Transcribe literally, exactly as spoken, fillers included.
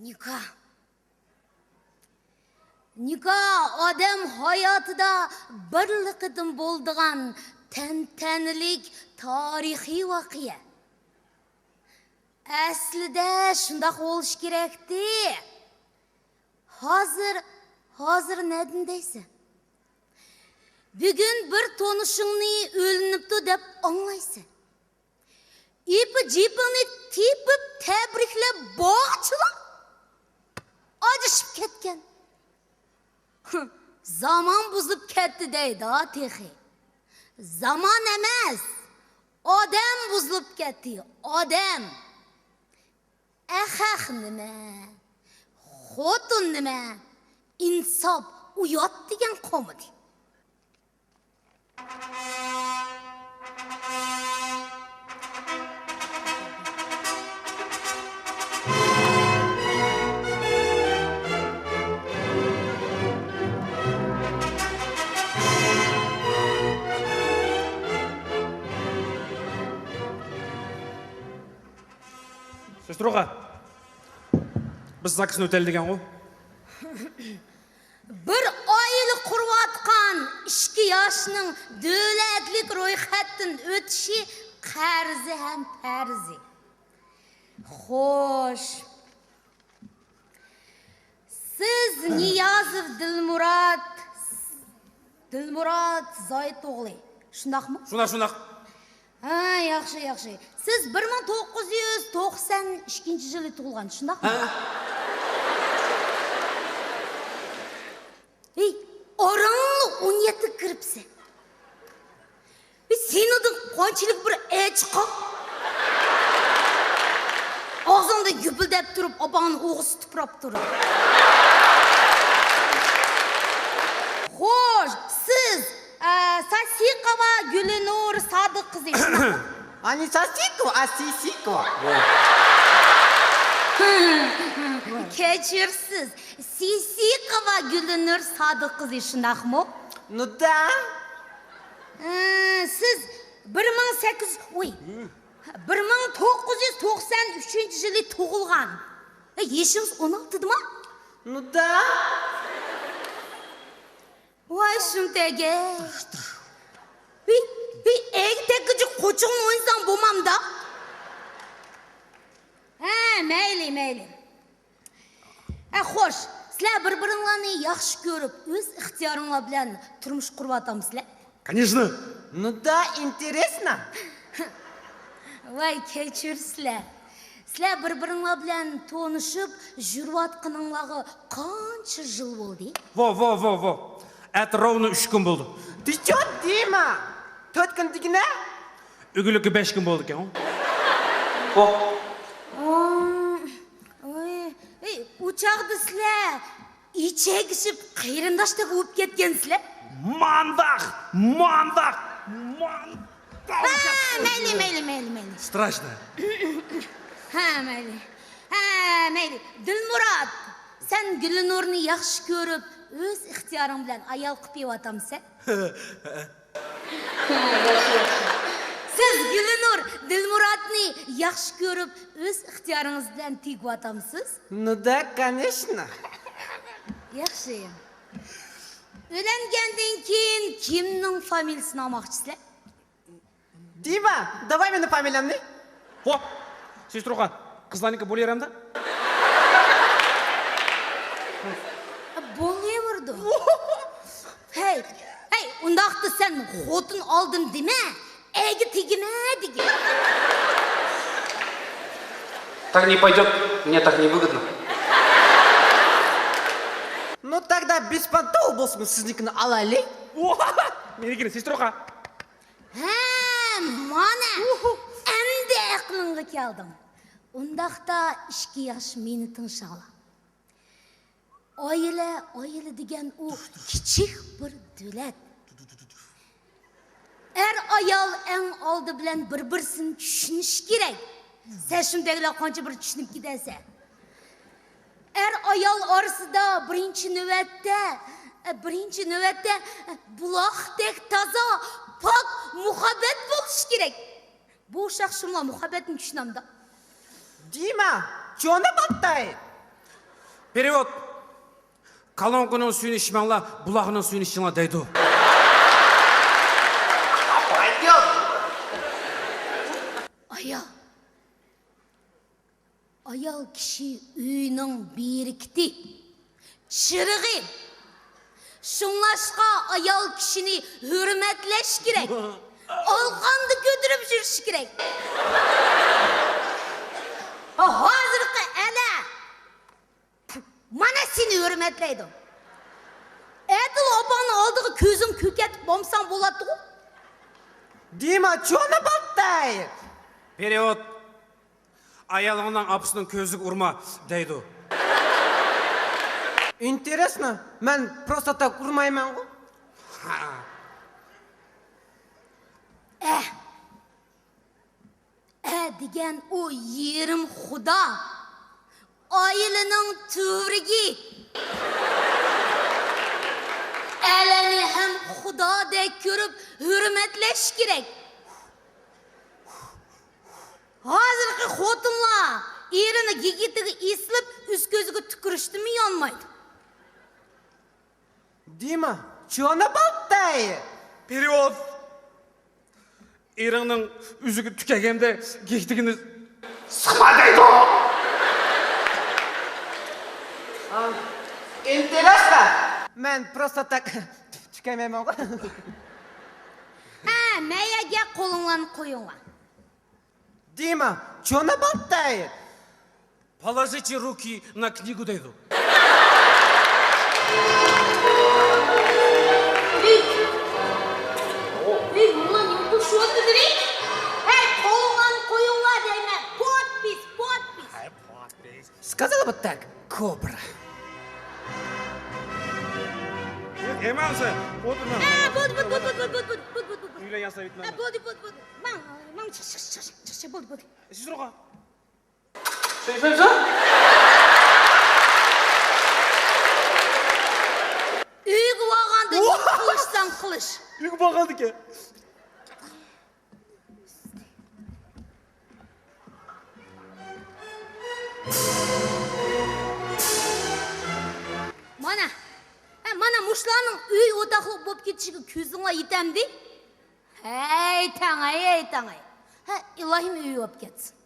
نىكاھ. نىكاھ ئادەم ھاياتىدا بىرلا قېتىم بولىدىغان تەنتەنىلىك تارىخىي ۋەقە. ئەسلىدە شۇنداق بولۇشى كېرەكتى. ھازىر، ھازىر نەدىن دەيسەن؟ بۈگۈن بىر تونۇشۇڭنى ئۆيلىنىپتۇ دەپ ئاڭلايسەن. ئېپى-جېپىڭنى تېپىپ تەبرىكلەپ باغچىلاپ ئاجرىشىپ كەتكەن. زامان بۇزۇلۇپ كەتتى دەيدۇ تېخى. زامان ئەمەس، ئادەم بۇزۇلۇپ كەتتى، ئادەم. ئەخەخ نېمە؟ خوتۇن نېمە؟ ئىنساپ، ئۇيات دېگەن قالمىدى. سېستروغا، بىز زاكىسنى ئۆتەيلى دېگەنغۇ. بىر ئائىلە قۇرۇۋاتقان ئىككى ياشنىڭ دۆلەتلىك رويخەتتىن ئۆتۈشى قەرزى ھەم پەرزى. خوش. سىز نىيازوف دىلمۇرات، دىلمۇرات زايىت ئوغلى، شۇنداقمۇ؟ شۇنداق، شۇنداق. ھە، ياخشى، ياخشى. سىز بىر مىڭ توققۇز يۈز توقسان ئىككىنچى يىلى تۇغۇلغان، شۇنداقمۇ؟ ھە. ھېي، ئاراڭلا ئون يەتتىگە كىرىپسەن. ھېي، سېنىڭدىن قانچىلىك بىر ئەچ چىققان. ئاغزىڭدا گۈپۈلدەپ تۇرۇپ، ئاپاڭنى ئوغۇزچە تۇپراپ تۇرۇپ. خوش، سىز، ئە، ساسىقوۋا گۈلنۇر سادىق قىزى، شۇنداقمۇ؟ ئانى ساسىقوۋا، ئا، سىسىقوۋا. كەچۈرسىز، سىسىقوۋا گۈلنۇر سادىق قىزى، شۇنداقمۇ؟ نۇدا. ئە، سىز بىر مىڭ سەككىز، ئۇي، بىر مىڭ توققۇز يۈز توقسان ئۈچىنچى يىلى تۇغۇلغان. ئە، يېشىڭىز ئون ئالتىدىما؟ نۇدا. ۋاي شۇمتەگە. ھېي، ھېي، ئەگە تەگكۈچە قوچۇڭنى ئوينىساڭ بولمامدا؟ ھە، مەيلى، مەيلى. ھە، خوش، سىلەر بىر-بىرىڭلارنى ياخشى كۆرۈپ، ئۆز ئىختىيارىڭلار بىلەن تۇرمۇش قۇرۇۋاتامسىلەر؟ Конечно. Ну да, интересно. ۋاي، كەچۈرسىلەر. سىلەر بىر-بىرىڭلار بىلەن تونۇشۇپ يۈرۈۋاتقىنىڭلارغا قانچە يىل بولدى؟ ۋو، ۋو، ۋو، ۋو. ئەتە راۋنو ئۈچ كۈن بولدى. Ты чё, Дима? تۆت كۈن دېگىنە؟ ئۆگۈنلۈككە بەش كۈن بولدىكەن. ۋو. ئوي، ئوي، ئۇ چاغدا سىلەر ئىچەگىشىپ قېرىنداشتەك بولۇپ كەتكەنسىلەر. مانداق، مانداق، مانداق. ھە، مەيلى، مەيلى، مەيلى، مەيلى. Страшно. ھە، مەيلى. ھە، مەيلى. دىلمۇرات، سەن گۈلنۇرنى ياخشى كۆرۈپ، ئۆز ئىختىيارىڭ بىلەن ئايال قىلىپ يەۋاتامسەن؟ سىز گۈلنۇر دىلمۇراتنى ياخشى كۆرۈپ، ئۆز ئىختىيارىڭىز بىلەن تېگىۋاتامسىز؟ Ну да, конечно. ياخشى. ئۆيلەنگەندىن كېيىن كىمنىڭ فامىلىسىنى ئالماقچىسىلەر؟ Дима, давай мени фамилиямны. ۋو، سېستروخان، قىزلارنىڭكى بولۇۋېرەمدۇ؟ بولۇۋېرىدۇ. ھەي، ھەي، ئۇنداقتا سەن خوتۇن ئالدىم دېمە، ئەگە تېگىمە دېگىن. Так не пойдёт, мне так невыгодно. Ну тогда беспонтово болсын, сізнікі алайлы. Менікі, сестроха. ھە، مانا، ئەمدى ئەقلىڭگە كەلدىڭ. ئۇنداقتا ئىككى ياش مېنى تىڭشاڭلار. ئائىلە، ئائىلە دېگەن ئۇ كىچىك بىر دۆلەت. ئەر-ئايال ئەڭ ئالدى بىلەن بىر-بىرسىنى چۈشىنىشى كېرەك. سەن شۇنداقلا قانچە بىر چۈشىنىپ كېتەسەن. ئەر-ئايال ئارىسىدا بىرىنچى نۆۋەتتە، بىرىنچى نۆۋەتتە بۇلاقتەك تازا، پاك مۇھەببەت بولۇشى كېرەك. بۇ ئۇششاق شۇملار مۇھەببەتنى چۈشىنەمدۇ؟ دېمە، جونى باتتاي. پېرېۋوت. كالونكىنىڭ سۈيىنى ئىچمەڭلار، بۇلاقنىڭ سۈيىنى ئىچىڭلار دەيدۇ. ئايال. ئايال كىشى ئۆينىڭ بېرىكىتى، چىرىغى. شۇڭلاشقا ئايال كىشىنى ھۆرمەتلەش كېرەك. ئالىقاندا كۆتۈرۈپ يۈرۈش كېرەك. ھازىرقى ئەنە مانا سېنى ھۆرمەتلەيدۇ. ئەدىل ئاپاڭنىڭ ئالدىغا كۆزۈڭ كۆكەرتىپ بولمىساڭ بولاتتىغۇ. دىما چونا بالتاي. پېرېۋوت. ئايالىڭنىڭ ئاپىسىنىڭ كۆزىگە ئۇرما دەيدۇ. ئىنتېرېسنو، مەن پروستا تاك ئۇرمايمەنغۇ. ھا. ئەھ. ئە دېگەن ئۇ يېرىم خۇدا، ئائىلىنىڭ تۈۋرۈكى. ئەرلەرنى ھەم خۇدادەك كۆرۈپ ھۆرمەتلەش كېرەك. ھازىرقى خوتۇنلار ئېرىنى گىگىتىگە ئېسىلىپ، ئۈست كۆزىگە تۈكۈرۈشتىنمۇ يانمايدۇ. دىما چونا بالتاي. پېرېۋوت. ئېرىڭنىڭ ئۆزىگە تۈكەگەندە گىگىتىگىنى سىقما دەيدۇ. ئىنتېرېسنو. مەن پروستا تاك تۈكەيمەيمەنغۇ. ھە، مەيەگە قولۇڭلارنى قويۇڭلار. دىما چونا بالتاي. Положите руки на книгу دەيدۇ. ۋىك! ۋىك، ماڭا نېمە بولۇپ شۇۋاتىدۇ، ۋىك؟ ھەي، قولۇڭلارنى قويۇڭلار دەيمەن. پودپىس، پودپىس. Сказала бы так, кобра. ياق، ئەمەسە، ئولتۇرما. ھە، بولدى، بولدى، بولدى. ئۆيلەن ياساۋېتىمەن. ھە، بولدى، بولدى، بولدى. ماڭ، ماڭ، چىق، چىق، چىق، چىق، چىق، بولدى، بولدى. سىز تۇرغا. ئۆيگە بارغاندا نېمە قىلىشساڭ قىلىش. ئۆيگە بارغاندىكەن. مانا، ھە، مانا مۇشۇلارنىڭ ئۆي ئوتاقلىق بولۇپ كېتىشىگە كۆزۈڭلار يېتەمدى؟ ھەي تاڭاي، ھەي تاڭاي. ھە، ئىلاھىم ئۆي بولۇپ كەتسۇن.